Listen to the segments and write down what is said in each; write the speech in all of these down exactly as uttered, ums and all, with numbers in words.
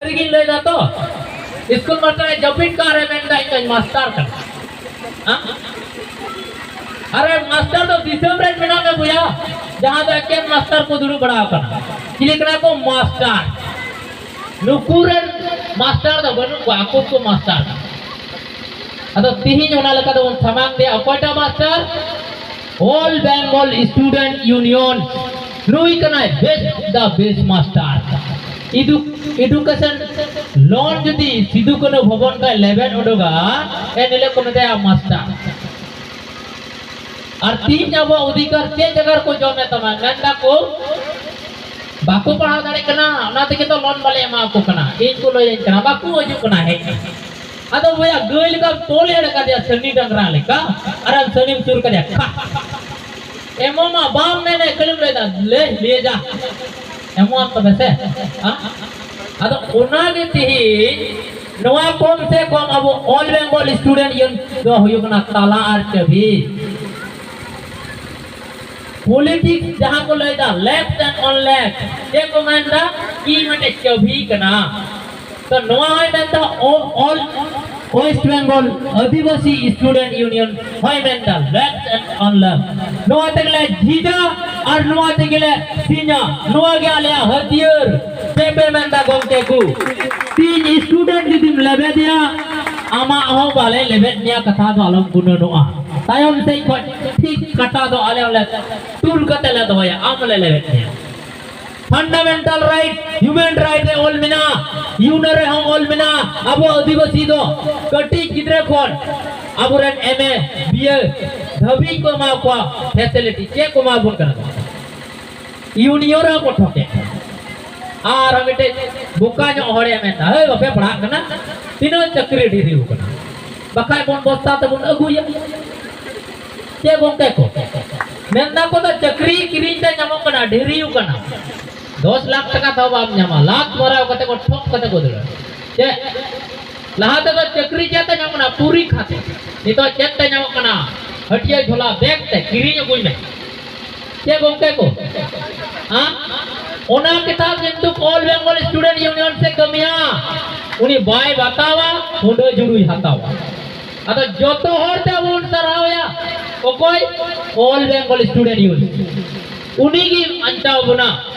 ᱨᱮᱜᱤᱧ ᱞᱟᱹᱭ ᱫᱟ ᱛᱚ, ᱥᱠᱩᱞ ᱢᱟᱥᱴᱟᱨ ᱮ ᱡᱟᱹᱯᱤᱫ ᱠᱟᱜ ᱨᱮ ᱢᱮᱱᱫᱟ ᱤᱧ ᱫᱚᱧ ᱢᱟᱥᱴᱟᱨ ᱠᱟᱱᱟ᱾ ᱦᱮᱸ? ᱟᱨᱮ ᱢᱟᱥᱴᱟᱨ ᱫᱚ ᱫᱤᱥᱚᱢ ᱨᱮ ᱢᱮᱱᱟᱜ ᱢᱮ ᱵᱚᱭᱦᱟ, ᱡᱟᱦᱟᱸ ᱫᱚ ᱮᱠᱮᱱ ᱢᱟᱥᱴᱟᱨ ᱠᱚ ᱫᱩᱲᱩᱵ ᱵᱟᱲᱟ ᱟᱠᱟᱱᱟ᱾ ᱪᱤᱞᱤ ᱠᱟᱱᱟ ᱠᱚ? ᱢᱟᱥᱴᱟᱨ᱾ ᱱᱩᱠᱩ ᱨᱮᱱ ᱢᱟᱥᱴᱟᱨ ᱫᱚ ᱵᱟᱹᱱᱩᱜ ᱠᱚᱣᱟ, ᱟᱠᱚ ᱠᱚ ᱢᱟᱥᱴᱟᱨ ᱠᱟᱱᱟ᱾ ᱟᱫᱚ ᱛᱤᱦᱤᱧ ᱚᱱᱟ ᱞᱮᱠᱟ ᱛᱮᱵᱚᱱ ᱥᱟᱢᱟᱝ ᱫᱮᱭᱟ ᱚᱠᱚᱭᱴᱟᱜ master? All Bengal Student Union᱾ ᱱᱩᱭ ᱠᱟᱱᱟᱭ best, the best master. Edu- education loan ᱡᱩᱫᱤ ᱥᱤᱫᱩ ᱠᱟᱹᱱᱦᱩ ᱵᱷᱚᱵᱚᱱ ᱠᱷᱚᱱ ᱞᱮᱵᱮᱫ ᱩᱰᱩᱠᱟ, ᱮᱱ ᱦᱤᱞᱳᱜ ᱠᱚ ᱢᱮᱛᱟᱭᱟ ᱢᱟᱥᱴᱟᱨ᱾ ᱟᱨ ᱛᱤᱦᱤᱧ ᱟᱵᱚᱣᱟᱜ ᱚᱫᱷᱤᱠᱟᱨ ᱪᱮᱫ ᱡᱟᱭᱜᱟ ᱨᱮᱠᱚ ᱡᱚᱢᱮᱫ ᱛᱟᱢᱟ? ᱢᱮᱱ ᱫᱟᱠᱚ ᱵᱟᱠᱚ ᱯᱟᱲᱦᱟᱣ ᱫᱟᱲᱮᱭᱟᱜ ᱠᱟᱱᱟ, ᱚᱱᱟ ᱛᱮᱜᱮ ᱛᱚ ᱞᱳᱱ ᱵᱟᱞᱮ ᱮᱢᱟ ᱠᱚ ᱠᱟᱱᱟ᱾ ᱤᱧ ᱠᱚ ᱞᱟᱹᱭᱟᱹᱧ ᱠᱟᱱᱟ, ᱵᱟᱠᱚ ᱦᱤᱡᱩᱜ ᱠᱟᱱᱟ, ᱦᱮᱡ ᱠᱟᱱᱟ᱾ ᱟᱫᱚ ᱵᱚᱭᱦᱟ, ᱜᱟᱹᱭ ᱞᱮᱠᱟᱢ ᱛᱚᱞ ᱮᱲ ᱠᱟᱫᱮᱭᱟ ᱥᱟᱹᱱᱤ ᱰᱟᱝᱨᱟ ᱞᱮᱠᱟ, ᱟᱨ ᱟᱢ ᱥᱟᱹᱱᱤᱢ ᱥᱩᱨ ᱠᱟᱫᱮᱭᱟ, ᱠᱷᱟ᱾ ᱮᱢᱚᱜ ᱢᱟ ᱵᱟᱢ ᱢᱮᱱᱮᱫ, ᱠᱷᱟᱹᱞᱤᱢ ᱞᱟᱹᱭᱫᱟ, ᱞᱮ, ᱞᱮ ᱡᱟ᱾ ᱮᱢᱚᱜ ᱟᱢ ᱛᱚᱵᱮ ᱥᱮ? ᱦᱟ? ᱟᱫᱚ ᱚᱱᱟᱜᱮ ᱛᱤᱦᱤᱧ ᱱᱚᱣᱟ ᱠᱚᱢ ᱥᱮ ᱠᱚᱢ ᱟᱵᱚ All Bengal Student Union ᱫᱚ ᱦᱩᱭᱩᱜ ᱠᱟᱱᱟ ᱛᱟᱞᱟ ᱟᱨ ᱪᱟᱹᱵᱤ᱾ ᱯᱚᱞᱤᱴᱤᱠᱥ ᱡᱟᱦᱟᱸ ᱠᱚ ᱞᱟᱹᱭᱫᱟ, ᱞᱮᱯᱷᱴ ᱮᱱᱰ ᱚᱱ ᱞᱮᱯᱷᱴ, ᱪᱮᱫ ᱠᱚ ᱢᱮᱱᱫᱟ? ᱠᱤ ᱢᱤᱫᱴᱮᱡ ᱪᱟᱹᱵᱤ ᱠᱟᱱᱟ᱾ ᱛᱚ ᱱᱚᱣᱟ ᱦᱚᱸᱭ ᱢᱮᱱᱫᱟ, ᱚ-, All West Bengal ᱟᱹᱫᱤᱵᱟᱹᱥᱤ Student Union ᱦᱚᱸᱭ ᱢᱮᱱᱫᱟ, ᱞᱮᱯᱷᱴ ᱮᱱᱰ ᱚᱱ ᱞᱮᱯᱷᱴ᱾ ᱱᱚᱣᱟ ᱛᱮᱜᱮᱞᱮ ᱡᱷᱤᱡᱟ ᱟᱨ ᱱᱚᱣᱟ ᱛᱮᱜᱮᱞᱮ ᱥᱤᱧᱟ᱾ ᱱᱚᱣᱟ ᱜᱮ ᱟᱞᱮᱭᱟᱜ ᱦᱟᱹᱛᱭᱟᱹᱨ᱾ ᱪᱮᱫ ᱯᱮ ᱢᱮᱱᱫᱟ ᱜᱚᱢᱠᱮ ᱠᱚ? ᱛᱤᱦᱤᱧ ᱥᱴᱩᱰᱮᱱᱴ ᱡᱩᱫᱤᱢ ᱞᱮᱵᱮᱫᱮᱭᱟ, ᱟᱢᱟᱜ ᱦᱚᱸ ᱵᱟᱞᱮ ᱞᱮᱵᱮᱫ ᱢᱮᱭᱟ, ᱠᱟᱛᱷᱟ ᱫᱚ ᱟᱞᱚᱢ ᱜᱩᱱᱟᱹᱱᱚᱜᱼᱟ᱾ ᱛᱟᱭᱚᱢ ᱥᱮᱫ ᱠᱷᱚᱱ ᱴᱷᱤᱠ ᱠᱟᱴᱟ ᱫᱚ ᱟᱞᱮ ᱦᱚᱸᱞᱮ ᱛᱩᱞ ᱠᱟᱛᱮ ᱞᱮ ᱫᱚᱦᱚᱭᱟ, ᱟᱢ ᱦᱚᱸᱞᱮ ᱞᱮᱵᱮᱫ ᱢᱮᱭᱟ᱾ ᱯᱷᱟᱱᱰᱟᱢᱮᱱᱴᱟᱞ ᱨᱟᱭᱤᱴ, ᱦᱤᱭᱩᱢᱮᱱ ᱨᱟᱭᱤᱴ ᱨᱮ ᱚᱞ ᱢᱮᱱᱟᱜᱼᱟ, ᱤᱭᱩᱱᱳ ᱨᱮᱦᱚᱸ ᱚᱞ ᱢᱮᱱᱟᱜᱼᱟ᱾ ᱟᱵᱚ ᱟᱹᱫᱤᱵᱟᱹᱥᱤ ᱫᱚ ᱠᱟᱹᱴᱤᱡ ᱜᱤᱫᱽᱨᱟᱹ ᱠᱷᱚᱱ ᱟᱵᱚᱨᱮᱱ ᱮᱢ ᱮ, ᱵᱤ ᱮ ᱫᱷᱟᱹᱵᱤᱡ ᱠᱚ ᱮᱢᱟ ᱠᱚᱣᱟ ᱯᱷᱮᱥᱤᱞᱤᱴᱤ᱾ ᱪᱮᱫ ᱠᱚ ᱮᱢᱟ ᱵᱚᱱ ᱠᱟᱱᱟ? ᱤᱭᱩᱱᱤᱭᱚᱱ ᱨᱮᱦᱚᱸ ᱠᱚ ᱴᱷᱚᱠᱮᱫ ᱠᱚᱣᱟ᱾ ᱟᱨ ᱢᱤᱫᱴᱮᱡ ᱵᱚᱠᱟ ᱧᱚᱜ ᱦᱚᱲᱮ ᱢᱮᱱᱫᱟ, "ᱦᱳᱭ, ᱵᱟᱯᱮ ᱯᱟᱲᱦᱟᱜ ᱠᱟᱱᱟ? ᱛᱤᱱᱟᱹᱜ ᱪᱟᱹᱠᱨᱤ ᱰᱷᱮᱨᱤ ᱠᱟᱱᱟ? ᱵᱟᱠᱷᱟᱡ ᱵᱚᱱ ᱵᱚᱥᱛᱟ ᱛᱮᱵᱚᱱ ᱟᱹᱜᱩᱭᱟ᱾" ᱪᱮᱫ ᱜᱚᱢᱠᱮ ᱠᱚ ᱢᱮᱱᱫᱟ ᱠᱚ, ᱫᱚ ᱪᱟᱹᱠᱨᱤ ᱠᱤᱨᱤᱧ ᱛᱮ ᱧᱟᱢᱚᱜ ᱠᱟᱱᱟ, ᱰᱷᱮᱨᱤ ᱠᱟᱱᱟ᱾ ᱫᱚᱥ ᱞᱟᱠᱷ ᱴᱟᱠᱟ ᱛᱮᱦᱚᱸ ᱵᱟᱢ ᱧᱟᱢᱟ, ᱞᱟᱛ ᱢᱟᱨᱟᱣ ᱠᱟᱛᱮ ᱠᱚ ᱴᱷᱚᱠ ᱠᱟᱛᱮ ᱠᱚ ᱫᱟᱹᱲᱟ᱾ ᱪᱮᱫ? ᱞᱟᱦᱟ ᱛᱮᱫᱚ ᱪᱟᱹᱠᱨᱤ ᱪᱮᱫ ᱛᱮ ᱧᱟᱢᱚᱜ ᱠᱟᱱᱟ? ᱯᱩᱨᱤ ᱠᱷᱟᱛᱮ᱾ ᱱᱤᱛᱚᱜ ᱪᱮᱫ ᱛᱮ ᱧᱟᱢᱚᱜ ᱠᱟᱱᱟ? ᱦᱟᱹᱴᱭᱟᱹ ᱡᱷᱚᱞᱟ ᱵᱮᱜᱽ ᱛᱮ ᱠᱤᱨᱤᱧ ᱟᱹᱜᱩᱭ ᱢᱮ᱾ ᱪᱮᱫ ᱜᱚᱢᱠᱮ ᱠᱚ? ᱦᱮᱸ? ᱚᱱᱟ ᱠᱟᱛᱷᱟ ᱠᱤᱱᱛᱩ All Bengal Student Union ᱥᱮ ᱠᱟᱹᱢᱤᱭᱟ᱾ ᱩᱱᱤ ᱵᱟᱭ ᱵᱟᱛᱟᱣᱟ, ᱦᱩᱰᱟᱹ ᱡᱩᱲᱩᱭ ᱦᱟᱛᱟᱣᱟ᱾ ᱟᱫᱚ ᱡᱚᱛᱚ ᱦᱚᱲ ᱛᱮ ᱟᱵᱚ ᱵᱚᱱ ᱥᱟᱨᱦᱟᱣᱮᱭᱟ᱾ ᱚᱠᱚᱭ? All Bengal Student Union᱾ ᱩᱱᱤ ᱜᱮ ᱵᱟᱧᱪᱟᱣ ᱵᱚᱱᱟ᱾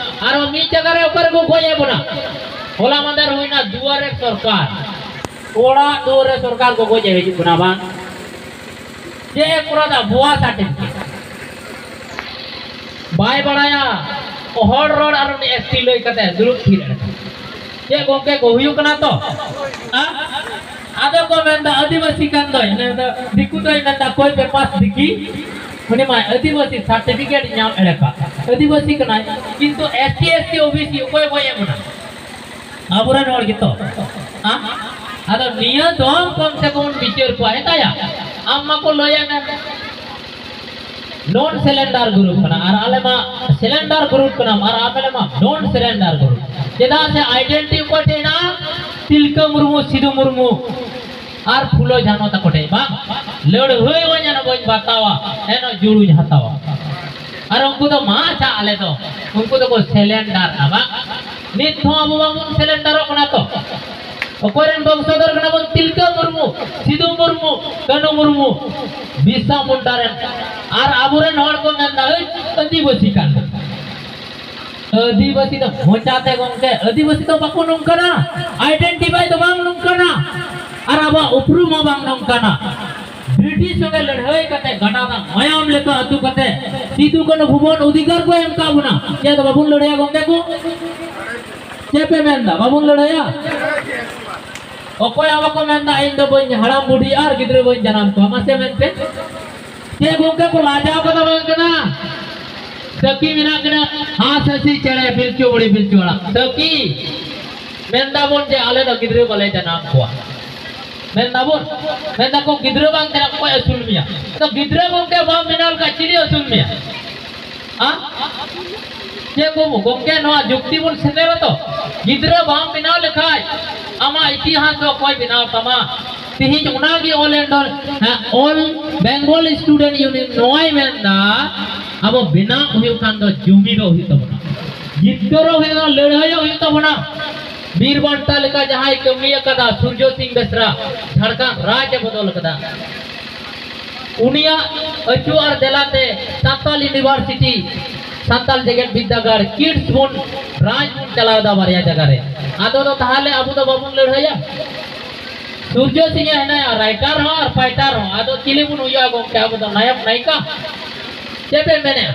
ᱟᱨᱚ ᱢᱤᱫ ᱡᱟᱭᱜᱟ ᱨᱮ ᱚᱠᱟ ᱨᱮᱠᱚ ᱜᱚᱡ ᱮᱫ ᱵᱚᱱᱟ? ᱦᱚᱞᱟ ᱢᱟᱫᱷᱮᱨ ᱦᱩᱭᱱᱟ ᱫᱩᱣᱟᱨᱮ ᱥᱚᱨᱠᱟᱨ᱾ ᱚᱲᱟᱜ ᱫᱩᱣᱟᱨ ᱨᱮ ᱥᱚᱨᱠᱟᱨ ᱠᱚ ᱜᱚᱡ ᱮ ᱦᱤᱡᱩᱜ ᱠᱟᱱᱟ ᱵᱟᱝ? ᱪᱮᱫ ᱮ ᱠᱚᱨᱟᱣ ᱫᱟ? ᱵᱷᱩᱣᱟ certificate᱾ ᱵᱟᱭ ᱵᱟᱲᱟᱭᱟ᱾ ᱦᱚᱲ ᱨᱚᱲ ᱟᱨ ᱩᱱᱤ ST ᱞᱟᱹᱭ ᱠᱟᱛᱮ ᱫᱩᱲᱩᱵ ᱛᱷᱤᱨ ᱟᱠᱟᱱᱟ᱾ ᱪᱮᱫ ᱜᱚᱢᱠᱮ ᱠᱚ ᱦᱩᱭᱩᱜ ᱠᱟᱱᱟ ᱛᱚ? ᱦᱮᱸ? ᱟᱫᱚ ᱠᱚ ᱢᱮᱱᱫᱟ ᱟᱹᱫᱤᱵᱟᱹᱥᱤ ᱠᱟᱱ ᱫᱚᱭ, ᱢᱮᱱᱫᱟ ᱫᱤᱠᱩ ᱫᱚᱭ ᱢᱮᱱᱫᱟ ᱠᱚᱭ ᱯᱮ ᱯᱟᱥ ᱫᱤᱠᱤ, ᱩᱱᱤ ᱢᱟ ᱟᱹᱫᱤᱵᱟᱹᱥᱤ certificate ᱧᱟᱢ ᱮᱲᱮ ᱠᱟᱜ᱾ ᱟᱹᱫᱤᱵᱟᱹᱥᱤ ᱠᱟᱱᱟᱭ, ᱠᱤᱱᱛᱩ ST, SC, OBC ᱚᱠᱚᱭ ᱜᱚᱡ ᱮ ᱵᱚᱱᱟ? ᱟᱵᱚᱨᱮᱱ ᱦᱚᱲ ᱜᱮᱛᱚ᱾ ᱦᱮᱸ? ᱟᱫᱚ ᱱᱤᱭᱟᱹ ᱫᱚ ᱠᱚᱢ ᱥᱮ ᱠᱚᱢ ᱵᱤᱪᱟᱹᱨ ᱠᱚᱣᱟ, ᱦᱮᱸ ᱛᱟᱭᱟ? ᱟᱢ ᱢᱟᱠᱚ ᱞᱟᱹᱭᱟ ᱢᱮ, non cylinder group ᱠᱟᱱᱟ ᱟᱨ ᱟᱞᱮ ᱢᱟ cylinder group ᱠᱟᱱᱟᱢ ᱟᱨ ᱟᱞᱮ ᱢᱟ non cylinder group᱾ ᱪᱮᱫᱟᱜ ᱥᱮ identity ᱚᱠᱚᱭ ᱴᱷᱮᱱ ᱦᱮᱱᱟᱜᱼᱟ? ᱛᱤᱞᱠᱟᱹ ᱢᱩᱨᱢᱩ, ᱥᱤᱫᱩ ᱢᱩᱨᱢᱩ ᱟᱨ ᱯᱷᱩᱞᱳ ᱡᱷᱟᱱᱚ ᱛᱟᱠᱚ ᱴᱷᱮᱱ, ᱵᱟᱝ? ᱞᱟᱹᱲᱦᱟᱹᱭ ᱵᱟᱹᱧ ᱮᱱ ᱵᱟᱹᱧ ᱵᱟᱛᱟᱣᱟ, ᱮᱱ ᱡᱩᱲᱩᱧ ᱦᱟᱛᱟᱣᱟ᱾ ᱟᱨ ᱩᱱᱠᱩ ᱫᱚ ᱢᱟ ᱟᱪᱪᱷᱟ, ᱟᱞᱮ ᱫᱚ, ᱩᱱᱠᱩ ᱫᱚᱠᱚ cylinder ᱱᱟ, ᱵᱟᱝ? ᱱᱤᱛ ᱦᱚᱸ ᱟᱵᱚ ᱵᱟᱵᱚᱱ cylinderᱚᱜ ᱠᱟᱱᱟ ᱛᱚ᱾ ᱚᱠᱚᱭ ᱨᱮᱱ ᱵᱚᱝᱥᱚᱫᱷᱚᱨ ᱠᱟᱱᱟ ᱵᱚᱱ? ᱛᱤᱞᱠᱟᱹ ᱢᱩᱨᱢᱩ, ᱥᱤᱫᱩ ᱢᱩᱨᱢᱩ, ᱠᱟᱹᱱᱩ ᱢᱩᱨᱢᱩ, ᱵᱤᱨᱥᱟ ᱢᱩᱱᱰᱟ ᱨᱮᱱ᱾ ᱟᱨ ᱟᱵᱚᱨᱮᱱ ᱦᱚᱲ ᱠᱚ ᱢᱮᱱᱫᱟ, "ᱦᱟᱹᱭ, ᱟᱹᱫᱤᱵᱟᱹᱥᱤ ᱠᱟᱱ ᱫᱚ᱾" ᱟᱹᱫᱤᱵᱟᱹᱥᱤ ᱫᱚ ᱢᱚᱪᱟᱛᱮ ᱜᱚᱢᱠᱮ, ᱟᱹᱫᱤᱵᱟᱹᱥᱤ ᱫᱚ ᱵᱟᱠᱚ ᱱᱚᱝᱠᱟᱱᱟ, identify ᱫᱚ ᱵᱟᱝ ᱱᱚᱝᱠᱟᱱᱟ, ᱟᱨ ᱟᱵᱚᱣᱟᱜ ᱩᱯᱨᱩᱢ ᱦᱚᱸ ᱵᱟᱝ ᱱᱚᱝᱠᱟᱱᱟ᱾ ᱵᱨᱤᱴᱤᱥ ᱥᱚᱸᱜᱮ ᱞᱟᱹᱲᱦᱟᱹᱭ ᱠᱟᱛᱮ, ᱜᱟᱰᱟ ᱫᱟᱜ ᱢᱟᱭᱟᱢ ᱞᱮᱠᱟ ᱟᱹᱛᱩ ᱠᱟᱛᱮ, ᱥᱤᱫᱩ ᱠᱟᱹᱱᱩ ᱵᱷᱩᱵᱚᱱ ᱚᱫᱷᱤᱠᱟᱨ ᱠᱚ ᱮᱢ ᱠᱟᱜ ᱵᱚᱱᱟ᱾ ᱪᱮᱫ ᱫᱚ ᱵᱟᱵᱚᱱ ᱞᱟᱹᱲᱦᱟᱹᱭᱟ ᱜᱚᱢᱠᱮ ᱠᱚ? ᱪᱮᱫ ᱯᱮ ᱢᱮᱱᱫᱟ? ᱵᱟᱵᱚᱱ ᱞᱟᱹᱲᱦᱟᱹᱭᱟ? ᱚᱠᱚᱭ ᱦᱚᱸ ᱵᱟᱠᱚ ᱢᱮᱱᱫᱟ, "ᱤᱧ ᱫᱚ ᱵᱟᱹᱧ ᱦᱟᱲᱟᱢ ᱵᱩᱰᱷᱤ ᱟᱨ ᱜᱤᱫᱽᱨᱟᱹ ᱵᱟᱹᱧ ᱡᱟᱱᱟᱢ ᱠᱚᱣᱟ", ᱢᱟᱥᱮ ᱢᱮᱱ ᱯᱮ᱾ ᱪᱮᱫ ᱜᱚᱢᱠᱮ ᱠᱚ ᱞᱟᱡᱟᱣ ᱠᱟᱫᱟ ᱵᱟᱝ ᱠᱟᱱᱟ? ᱥᱟᱹᱠᱤ ᱢᱮᱱᱟᱜ ᱠᱤᱱᱟ, ᱦᱟᱸᱥ ᱦᱟᱹᱥᱤ ᱪᱮᱬᱮ, ᱯᱤᱞᱪᱩ ᱵᱩᱲᱦᱤ, ᱯᱤᱞᱪᱩ ᱦᱟᱲᱟᱢ᱾ ᱥᱟᱹᱠᱤ ᱢᱮᱱᱫᱟᱵᱚᱱ ᱡᱮ ᱟᱞᱮ ᱫᱚ ᱜᱤᱫᱽᱨᱟᱹ ᱵᱟᱞᱮ ᱡᱟᱱᱟᱢ ᱠᱚᱣᱟ᱾ ᱢᱮᱱᱫᱟᱵᱚᱱ, ᱢᱮᱱᱫᱟᱠᱚ ᱜᱤᱫᱽᱨᱟᱹ ᱵᱟᱝ ᱠᱟᱱᱟ, ᱚᱠᱚᱭ ᱟᱹᱥᱩᱞ ᱢᱮᱭᱟ? ᱛᱚ ᱜᱤᱫᱽᱨᱟᱹ ᱜᱚᱢᱠᱮ ᱵᱟᱢ ᱵᱮᱱᱟᱣ ᱞᱮᱠᱷᱟᱱ ᱪᱤᱞᱤ ᱟᱹᱥᱩᱞ ᱢᱮᱭᱟ? ᱦᱮᱸ? ᱪᱮᱫ ᱠᱚ ᱜᱚᱢᱠᱮ, ᱱᱚᱣᱟ ᱡᱩᱠᱛᱤ ᱵᱚᱱ ᱥᱮᱴᱮᱨᱟ ᱛᱚ? ᱜᱤᱫᱽᱨᱟᱹ ᱵᱟᱢ ᱵᱮᱱᱟᱣ ᱞᱮᱠᱷᱟᱡ ᱟᱢᱟᱜ ᱤᱛᱤᱦᱟᱥ ᱫᱚ ᱚᱠᱚᱭ ᱵᱮᱱᱟᱣ ᱛᱟᱢᱟ? ᱛᱤᱦᱤᱧ ᱚᱱᱟᱜᱮ All Indo-, ᱦᱮᱸ, All Bengal Student Union ᱱᱚᱣᱟᱭ ᱢᱮᱱᱫᱟ, ᱟᱵᱚ ᱵᱮᱱᱟᱣ ᱦᱩᱭᱩᱜ ᱠᱷᱟᱱ ᱫᱚ ᱡᱩᱢᱤᱫᱚᱜ ᱦᱩᱭᱩᱜ ᱛᱟᱵᱚᱱᱟ, ᱡᱤᱛᱠᱟᱹᱨᱚᱜ ᱦᱩᱭᱩᱜ ᱛᱟᱵᱚᱱᱟ, ᱞᱟᱹᱲᱦᱟᱹᱭᱚᱜ ᱦᱩᱭᱩᱜ ᱛᱟᱵᱚᱱᱟ᱾ ᱵᱤᱨ ᱵᱟᱱᱴᱟ ᱞᱮᱠᱟ ᱡᱟᱦᱟᱸᱭ ᱠᱟᱹᱢᱤ ᱟᱠᱟᱫᱟ ᱥᱩᱨᱡᱚ ᱥᱤᱝ ᱵᱮᱥᱨᱟ, ᱡᱷᱟᱲᱠᱷᱚᱸᱰ ᱨᱟᱡᱽ ᱮ ᱵᱚᱫᱚᱞ ᱟᱠᱟᱫᱟ᱾ ᱩᱱᱤᱭᱟᱜ ᱟᱹᱪᱩ ᱟᱨ ᱫᱮᱞᱟᱛᱮ ᱥᱟᱱᱛᱟᱞ ᱤᱭᱩᱱᱤᱵᱷᱟᱨᱥᱤᱴᱤ, ᱥᱟᱱᱛᱟᱞ ᱡᱮᱜᱮᱛ ᱵᱤᱨᱫᱟᱹᱜᱟᱲ, ᱠᱤᱰᱥ ᱵᱚᱱ ᱨᱟᱡᱽ ᱵᱚᱱ ᱪᱟᱞᱟᱣ ᱮᱫᱟ ᱵᱟᱨᱭᱟ ᱡᱟᱭᱜᱟ ᱨᱮ᱾ ᱟᱫᱚ ᱫᱚ ᱛᱟᱦᱚᱞᱮ ᱟᱵᱚ ᱫᱚ ᱵᱟᱵᱚᱱ ᱞᱟᱹᱲᱦᱟᱹᱭᱟ? ᱥᱩᱨᱡᱚ ᱥᱤᱝ ᱮ ᱦᱮᱱᱟᱭᱟ, ᱨᱟᱭᱴᱟᱨ ᱦᱚᱸ ᱟᱨ ᱯᱷᱟᱭᱴᱟᱨ ᱦᱚᱸ᱾ ᱟᱫᱚ ᱪᱤᱞᱤ ᱵᱚᱱ ᱦᱩᱭᱩᱜᱼᱟ ᱜᱚᱢᱠᱮ? ᱟᱵᱚ ᱫᱚ ᱱᱟᱭᱚᱠ ᱱᱟᱭᱤᱠᱟ? ᱪᱮᱫ ᱯᱮ ᱢᱮᱱᱮᱫᱼᱟ?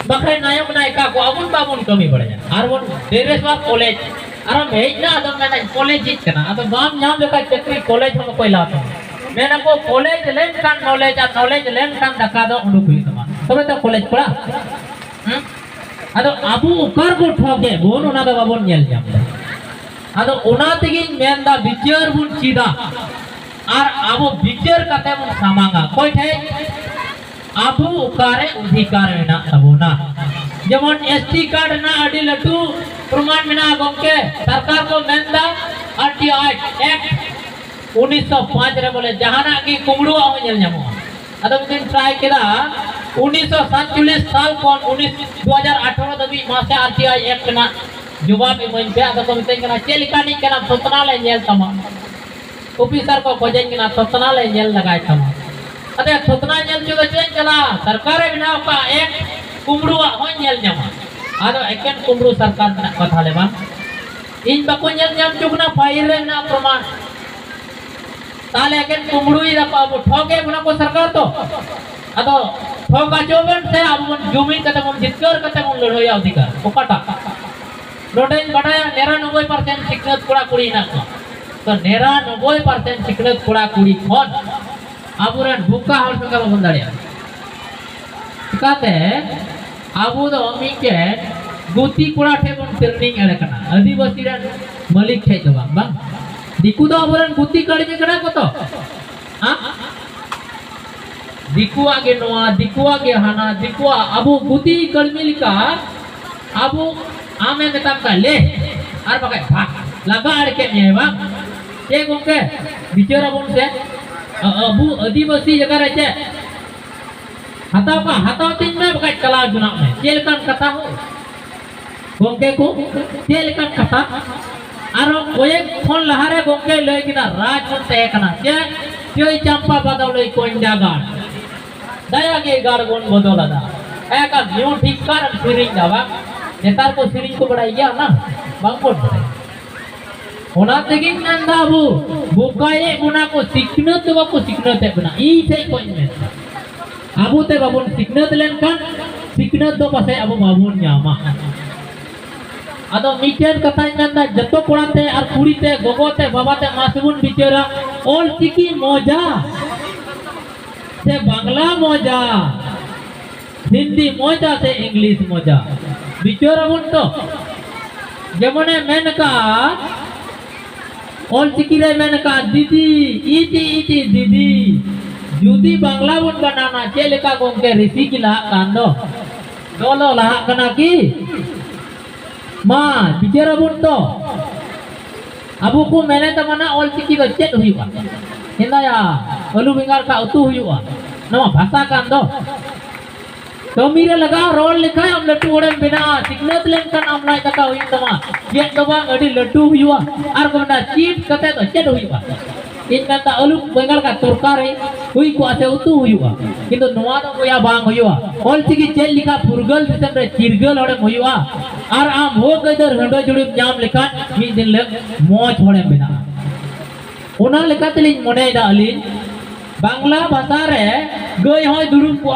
ᱵᱟᱠᱷᱟᱡ ᱱᱟᱭᱚᱠ ᱱᱟᱭᱤᱠᱟ ᱠᱚ ᱟᱵᱚᱱ ᱵᱟᱵᱚᱱ ᱠᱟᱹᱢᱤ ᱵᱟᱲᱟᱭᱟ᱾ ᱟᱨ ᱵᱚᱱ ᱰᱨᱮᱥᱚᱜᱼᱟ ᱠᱚᱞᱮᱡᱽ᱾ ᱟᱨᱮᱢ ᱦᱮᱡ ᱮᱱᱟ, ᱟᱫᱚᱢ ᱢᱮᱱᱟ, "ᱠᱚᱞᱮᱡᱽ ᱦᱮᱡ ᱠᱟᱱᱟ", ᱟᱫᱚ ᱵᱟᱢ ᱧᱟᱢ ᱞᱮᱠᱷᱟᱡ ᱪᱟᱹᱠᱨᱤ, ᱠᱚᱞᱮᱡᱽ ᱦᱚᱸ ᱚᱠᱚᱭ ᱞᱟᱦᱟ ᱛᱟᱢᱟ? ᱢᱮᱱᱟ ᱠᱚ, "ᱠᱚᱞᱮᱡᱽ ᱞᱮᱱᱠᱷᱟᱱ ᱱᱚᱞᱮᱡᱽ, ᱟᱨ ᱱᱚᱞᱮᱡᱽ ᱞᱮᱱᱠᱷᱟᱱ ᱫᱟᱠᱟ ᱫᱚ ᱩᱰᱩᱠ ᱦᱩᱭᱩᱜ ᱛᱟᱢᱟ, ᱛᱚᱵᱮ ᱛᱚ ᱠᱚᱞᱮᱡᱽ ᱠᱚᱲᱟ᱾" ᱦᱮᱸ? ᱟᱫᱚ ᱟᱵᱚ ᱚᱠᱟ ᱨᱮᱠᱚ ᱴᱷᱚᱠᱮᱫ ᱵᱚᱱ, ᱚᱱᱟ ᱫᱚ ᱵᱟᱵᱚᱱ ᱧᱮᱞ ᱧᱟᱢ ᱮᱫᱟ᱾ ᱟᱫᱚ ᱚᱱᱟ ᱛᱮᱜᱮᱧ ᱢᱮᱱᱫᱟ, ᱵᱤᱪᱟᱹᱨ ᱵᱚᱱ ᱪᱮᱫᱟ ᱟᱨ ᱟᱵᱚ ᱵᱤᱪᱟᱹᱨ ᱠᱟᱛᱮ ᱵᱚᱱ ᱥᱟᱢᱟᱝᱟ᱾ ᱚᱠᱚᱭ ᱴᱷᱮᱡ? ᱟᱵᱚ ᱚᱠᱟᱨᱮ ᱚᱫᱷᱤᱠᱟᱨ ᱢᱮᱱᱟᱜ ᱛᱟᱵᱚᱱᱟ᱾ ᱡᱮᱢᱚᱱ ᱮᱥ ᱴᱤ ᱠᱟᱨᱰ ᱨᱮᱱᱟᱜ ᱟᱹᱰᱤ ᱞᱟᱹᱴᱩ ᱯᱨᱚᱢᱟᱱ ᱢᱮᱱᱟᱜᱼᱟ ᱜᱚᱢᱠᱮ, ᱥᱚᱨᱠᱟᱨ ᱠᱚ ᱢᱮᱱᱫᱟ ᱟᱨ ᱴᱤ ᱟᱭ ᱮᱠᱴ ᱩᱱᱤᱥᱥᱚ ᱯᱟᱸᱪ ᱨᱮ ᱵᱚᱞᱮ ᱡᱟᱦᱟᱱᱟᱜ ᱜᱮ ᱠᱩᱢᱵᱽᱲᱩᱣᱟᱜ ᱦᱚᱸ ᱧᱮᱞ ᱧᱟᱢᱚᱜᱼᱟ᱾ ᱟᱫᱚ ᱢᱤᱫ ᱫᱤᱱ ᱴᱨᱟᱭ ᱠᱮᱫᱟ, ᱩᱱᱤᱥᱥᱚ ᱥᱟᱛᱪᱚᱞᱞᱤᱥ ᱥᱟᱞ ᱠᱷᱚᱱ ᱩᱱᱤᱥ, ᱫᱩ ᱦᱟᱡᱟᱨ ᱟᱴᱷᱟᱨᱚ ᱫᱷᱟᱹᱵᱤᱡ ᱢᱟᱥᱮ ᱟᱨ ᱴᱤ ᱟᱭ ᱮᱠᱴ ᱨᱮᱱᱟᱜ ᱡᱚᱵᱟᱵ ᱤᱢᱟᱹᱧ ᱯᱮ᱾ ᱟᱫᱚ ᱠᱚ ᱢᱤᱛᱟᱹᱧ ᱠᱟᱱᱟ, "ᱪᱮᱫ ᱞᱮᱠᱟᱱᱤᱡ ᱠᱟᱱᱟ, ᱛᱷᱚᱛᱱᱟ ᱞᱮ ᱧᱮᱞ ᱛᱟᱢᱟ?" ᱚᱯᱷᱤᱥᱟᱨ ᱠᱚ ᱠᱷᱚᱡᱟᱹᱧ ᱠᱟᱱᱟ, "ᱛᱷᱚᱛᱱᱟ ᱞᱮ ᱧᱮᱞ ᱞᱟᱜᱟᱭ ᱛᱟᱢᱟ᱾" ᱟᱫᱚ ᱛᱷᱚᱛᱱᱟ ᱧᱮᱞ ᱪᱚ ᱫᱚ ᱪᱮᱫ ᱪᱟᱞᱟᱜᱼᱟ? ᱥᱚᱨᱠᱟᱨᱮ ᱵᱮᱱᱟᱣ ᱠᱟᱜ ᱮᱠᱴ ᱠᱩᱢᱵᱽᱲᱩᱣᱟᱜ ᱦᱚᱸᱧ ᱧᱮᱞ ᱧᱟᱢᱟ᱾ ᱟᱫᱚ ᱮᱠᱮᱱ ᱠᱩᱢᱵᱽᱲᱩ ᱥᱚᱨᱠᱟᱨ ᱢᱮᱱᱟᱜ ᱠᱚᱣᱟ ᱛᱟᱦᱞᱮ ᱵᱟᱝ? ᱤᱧ ᱵᱟᱠᱚ ᱧᱮᱞ ᱧᱟᱢ ᱦᱚᱪᱚ ᱠᱟᱱᱟ, ᱯᱷᱟᱭᱤᱞ ᱨᱮ ᱢᱮᱱᱟᱜᱼᱟ ᱯᱨᱚᱢᱟᱱ᱾ ᱛᱟᱦᱞᱮ ᱮᱠᱮᱱ ᱠᱩᱢᱵᱽᱲᱩᱭ ᱫᱟᱠᱚ, ᱟᱵᱚ ᱴᱷᱚᱠᱮ ᱵᱚᱱᱟ ᱠᱚ ᱥᱚᱨᱠᱟᱨ ᱫᱚ᱾ ᱟᱫᱚ ᱴᱷᱚᱠ ᱦᱚᱪᱚ ᱵᱮᱱ ᱥᱮ, ᱟᱵᱚ ᱵᱚᱱ ᱡᱩᱢᱤᱫ ᱠᱟᱛᱮ ᱵᱚᱱ ᱡᱤᱛᱠᱟᱹᱨ ᱠᱟᱛᱮ ᱵᱚᱱ ᱞᱟᱹᱲᱦᱟᱹᱭᱟ ᱚᱫᱷᱤᱠᱟᱨ᱾ ᱚᱠᱟᱴᱟᱜ? ᱱᱚᱰᱮᱧ ᱵᱟᱰᱟᱭᱟ ᱱᱤᱨᱟᱱᱚᱵᱵᱳᱭ ᱯᱟᱨᱥᱮᱱᱴ ᱥᱤᱠᱷᱱᱟᱹᱛ ᱠᱚᱲᱟ ᱠᱩᱲᱤ ᱦᱮᱱᱟᱜ ᱠᱚᱣᱟ᱾ ᱛᱚ ᱱᱤᱨᱟᱱᱚᱵᱵᱳᱭ ᱯᱟᱨᱥᱮᱱᱴ ᱥᱤᱠᱷᱱᱟᱹᱛ ᱠᱚᱲᱟ ᱠᱩᱲᱤ ᱠᱷᱚᱱ ᱟᱵᱚᱨᱮᱱ ᱵᱚᱠᱟ ᱦᱚᱲ ᱥᱚᱸᱜᱮ ᱵᱟᱵᱚᱱ ᱫᱟᱲᱮᱭᱟᱜᱼᱟ᱾ ᱪᱤᱠᱟᱛᱮ? ᱟᱵᱚ ᱫᱚ ᱢᱤᱫᱴᱮᱱ ᱜᱩᱛᱤ ᱠᱚᱲᱟ ᱴᱷᱮᱱ ᱵᱚᱱ ᱴᱨᱮᱱᱤᱝ ᱮᱲᱮ ᱠᱟᱱᱟ, ᱟᱹᱫᱤᱵᱟᱹᱥᱤ ᱨᱮᱱ ᱢᱟᱹᱞᱤᱠ ᱴᱷᱮᱡ ᱫᱚ ᱵᱟᱝ, ᱵᱟᱝ? ᱫᱤᱠᱩ ᱫᱚ ᱟᱵᱚᱨᱮᱱ ᱜᱩᱛᱤ ᱠᱟᱹᱲᱢᱤ ᱠᱟᱱᱟ ᱠᱚ ᱛᱚ᱾ ᱦᱮᱸ? ᱫᱤᱠᱩᱣᱟᱜ ᱜᱮ ᱱᱚᱣᱟ, ᱫᱤᱠᱩᱣᱟᱜ ᱜᱮ ᱦᱟᱱᱟ, ᱫᱤᱠᱩᱣᱟᱜ, ᱟᱵᱚ ᱜᱩᱛᱤ ᱠᱟᱹᱲᱢᱤ ᱞᱮᱠᱟ ᱟᱵᱚ, ᱟᱢᱮ ᱢᱮᱛᱟᱢ ᱠᱷᱟᱱ ᱞᱮ, ᱟᱨ ᱵᱟᱠᱷᱟᱡ ᱵᱷᱟᱜ, ᱞᱟᱜᱟ ᱟᱲᱮ ᱠᱮᱫ ᱢᱮᱭᱟᱭ ᱵᱟᱝ? ᱪᱮᱫ ᱜᱚᱢᱠᱮ, ᱵᱤᱪᱟᱹᱨ ᱟᱵᱚᱱ ᱥᱮ? ᱟ-, ᱟᱵᱚ ᱟᱹᱫᱤᱵᱟᱹᱥᱤ ᱡᱟᱭᱜᱟ ᱨᱮ ᱪᱮᱫ? ᱦᱟᱛᱟᱣ ᱠᱷᱟᱱ ᱦᱟᱛᱟᱣ ᱛᱤᱧ ᱢᱮ, ᱵᱟᱠᱷᱟᱡ ᱪᱟᱞᱟᱣ ᱡᱚᱱᱟᱜ ᱢᱮ᱾ ᱪᱮᱫ ᱞᱮᱠᱟᱱ ᱠᱟᱛᱷᱟ ᱦᱳ? ᱜᱚᱢᱠᱮ ᱠᱚ, ᱪᱮᱫ ᱞᱮᱠᱟᱱ ᱠᱟᱛᱷᱟ? ᱟᱨᱦᱚᱸ ᱠᱚᱭᱮᱠ ᱠᱷᱚᱱ ᱞᱟᱦᱟᱨᱮ ᱜᱚᱢᱠᱮ ᱞᱟᱹᱭ ᱠᱮᱫᱟ, ᱨᱟᱡᱽ ᱵᱚᱱ ᱛᱟᱦᱮᱸ ᱠᱟᱱᱟ᱾ ᱪᱮᱫ? ᱪᱟᱹᱭ ᱪᱟᱢᱯᱟ ᱵᱟᱫᱚᱞᱟᱹᱭ ᱠᱚᱧᱰᱟ ᱜᱟᱲ᱾ ᱫᱟᱭᱟ ᱜᱮ ᱜᱟᱲ ᱵᱚᱱ ᱵᱚᱫᱚᱞ ᱟᱫᱟ᱾ ᱮᱠᱟ ᱧᱩ ᱴᱷᱤᱠ ᱠᱟᱨ ᱥᱮᱨᱮᱧ ᱫᱟ ᱵᱟᱝ? ᱱᱮᱛᱟᱨ ᱠᱚ ᱥᱮᱨᱮᱧ ᱠᱚ ᱵᱟᱲᱟᱭ ᱜᱮᱭᱟ ᱚᱱᱟ? ᱵᱟᱝ ᱵᱚᱱ ᱵᱟᱲᱟᱭᱟ᱾ ᱚᱱᱟ ᱛᱮᱜᱮᱧ ᱢᱮᱱᱫᱟ, ᱟᱵᱚ ᱵᱚᱠᱟᱭᱮᱫ ᱵᱚᱱᱟ ᱠᱚ, ᱥᱤᱠᱷᱱᱟᱹᱛ ᱫᱚ ᱵᱟᱠᱚ ᱥᱤᱠᱷᱱᱟᱹᱛᱮᱫ ᱵᱚᱱᱟ᱾ ᱤᱧ ᱥᱮᱫ ᱠᱷᱚᱱ ᱤᱧ ᱢᱮᱱᱫᱟ, ᱟᱵᱚ ᱛᱮ ᱵᱟᱵᱚᱱ ᱥᱤᱠᱷᱱᱟᱹᱛ ᱞᱮᱱᱠᱷᱟᱱ ᱥᱤᱠᱷᱱᱟᱹᱛ ᱫᱚ ᱯᱟᱥᱮᱡ ᱟᱵᱚ ᱵᱟᱵᱚᱱ ᱧᱟᱢᱟ᱾ ᱟᱫᱚ ᱢᱤᱫᱴᱮᱱ ᱠᱟᱛᱷᱟᱧ ᱢᱮᱱᱫᱟ, ᱡᱚᱛᱚ ᱠᱚᱲᱟ ᱛᱮ ᱟᱨ ᱠᱩᱲᱤ ᱛᱮ, ᱜᱚᱜᱚ ᱛᱮ, ᱵᱟᱵᱟ ᱛᱮ, ᱢᱟ ᱥᱮᱵᱚᱱ ᱵᱤᱪᱟᱹᱨᱟ, ᱚᱞ ᱪᱤᱠᱤ ᱢᱚᱡᱟ ᱥᱮ ᱵᱟᱝᱞᱟ ᱢᱚᱡᱟ? ᱦᱤᱱᱫᱤ ᱢᱚᱡᱟ ᱥᱮ ᱤᱝᱞᱤᱥ ᱢᱚᱡᱟ? ᱵᱤᱪᱟᱹᱨ ᱟᱵᱚᱱ ᱛᱚ᱾ ᱡᱮᱢᱚᱱᱮ ᱢᱮᱱ ᱠᱟᱜᱼᱟ, ᱚᱞ ᱪᱤᱠᱤ ᱨᱮ ᱢᱮᱱ ᱠᱟᱜᱼᱟ, ᱫᱤᱫᱤ, ᱤᱛᱤ ᱤᱛᱤ ᱫᱤᱫᱤ᱾ ᱡᱩᱫᱤ ᱵᱟᱝᱞᱟ ᱵᱚᱱ ᱵᱟᱱᱟᱱᱟ, ᱪᱮᱫ ᱞᱮᱠᱟ ᱜᱚᱢᱠᱮ ᱨᱤᱥᱤ ᱜᱮ ᱞᱟᱦᱟᱜ ᱠᱟᱱ ᱫᱚ? ᱫᱚ ᱞᱚ ᱞᱟᱦᱟᱜ ᱠᱟᱱᱟ ᱠᱤ? ᱢᱟ ᱵᱤᱪᱟᱹᱨ ᱟᱵᱚᱱ ᱛᱚ᱾ ᱟᱵᱚ ᱠᱚ ᱢᱮᱱᱮᱫ ᱛᱟᱵᱚᱱᱟ, ᱚᱞ ᱪᱤᱠᱤ ᱫᱚ ᱪᱮᱫ ᱦᱩᱭᱩᱜᱼᱟ? ᱦᱮᱸᱫᱟᱭᱟ, ᱟᱹᱞᱩ ᱵᱮᱸᱜᱟᱲ ᱠᱷᱟᱡ ᱩᱛᱩ ᱦᱩᱭᱩᱜᱼᱟ᱾ ᱱᱚᱣᱟ ᱵᱷᱟᱥᱟ ᱠᱟᱱ ᱫᱚ᱾ ᱠᱟᱹᱢᱤ ᱨᱮ ᱞᱟᱜᱟᱣ, ᱨᱚᱲ ᱞᱮᱠᱷᱟᱡ ᱟᱢ ᱞᱟᱹᱴᱩ ᱦᱚᱲᱮᱢ ᱵᱮᱱᱟᱜᱼᱟ᱾ ᱥᱤᱠᱷᱱᱟᱹᱛ ᱞᱮᱱᱠᱷᱟᱱ ᱟᱢ ᱞᱟᱡ ᱫᱟᱠᱟ ᱦᱩᱭᱩᱜ ᱛᱟᱢᱟ᱾ ᱪᱮᱫ ᱫᱚ ᱵᱟᱝ, ᱟᱹᱰᱤ ᱞᱟᱹᱴᱩ ᱦᱩᱭᱩᱜᱼᱟ᱾ ᱟᱨ ᱠᱚ ᱢᱮᱱᱟ, ᱪᱮᱫ ᱠᱟᱛᱮ ᱫᱚ ᱪᱮᱫ ᱦᱩᱭᱩᱜᱼᱟ? ᱤᱧ ᱢᱮᱱᱫᱟ, ᱟᱹᱞᱩ ᱵᱮᱸᱜᱟᱲ ᱠᱷᱟᱡ ᱛᱚᱨᱠᱟᱨᱤ ᱦᱩᱭ ᱠᱚᱜᱼᱟ ᱥᱮ ᱩᱛᱩ ᱦᱩᱭᱩᱜᱼᱟ? ᱠᱤᱱᱛᱩ ᱱᱚᱣᱟ ᱫᱚ ᱵᱚᱭᱦᱟ ᱵᱟᱝ ᱦᱩᱭᱩᱜᱼᱟ᱾ ᱚᱞ ᱪᱤᱠᱤ ᱪᱮᱫ ᱞᱮᱠᱟ ᱯᱷᱩᱨᱜᱟᱹᱞ ᱫᱤᱥᱚᱢ ᱨᱮ ᱪᱤᱨᱜᱟᱹᱞ ᱦᱚᱲᱮᱢ ᱦᱩᱭᱩᱜᱼᱟ᱾ ᱟᱨ ᱟᱢ ᱦᱚᱠ ᱟᱹᱭᱫᱟᱹᱨ ᱦᱟᱺᱰᱟᱹ ᱡᱩᱲᱤᱢ ᱧᱟᱢ ᱞᱮᱠᱷᱟᱱ ᱢᱤᱫ ᱫᱤᱱ ᱦᱤᱞᱳᱜ ᱢᱚᱡᱽ ᱦᱚᱲᱮᱢ ᱵᱮᱱᱟᱜᱼᱟ᱾ ᱚᱱᱟ ᱞᱮᱠᱟ ᱛᱮᱞᱤᱧ ᱢᱚᱱᱮᱭᱮᱫᱟ ᱟᱹᱞᱤᱧ, ᱵᱟᱝᱞᱟ ᱵᱷᱟᱥᱟ ᱨᱮ ᱜᱟᱹᱭ ᱦᱚᱸᱭ ᱫᱩᱲᱩᱵ ᱠᱚᱜᱼᱟ,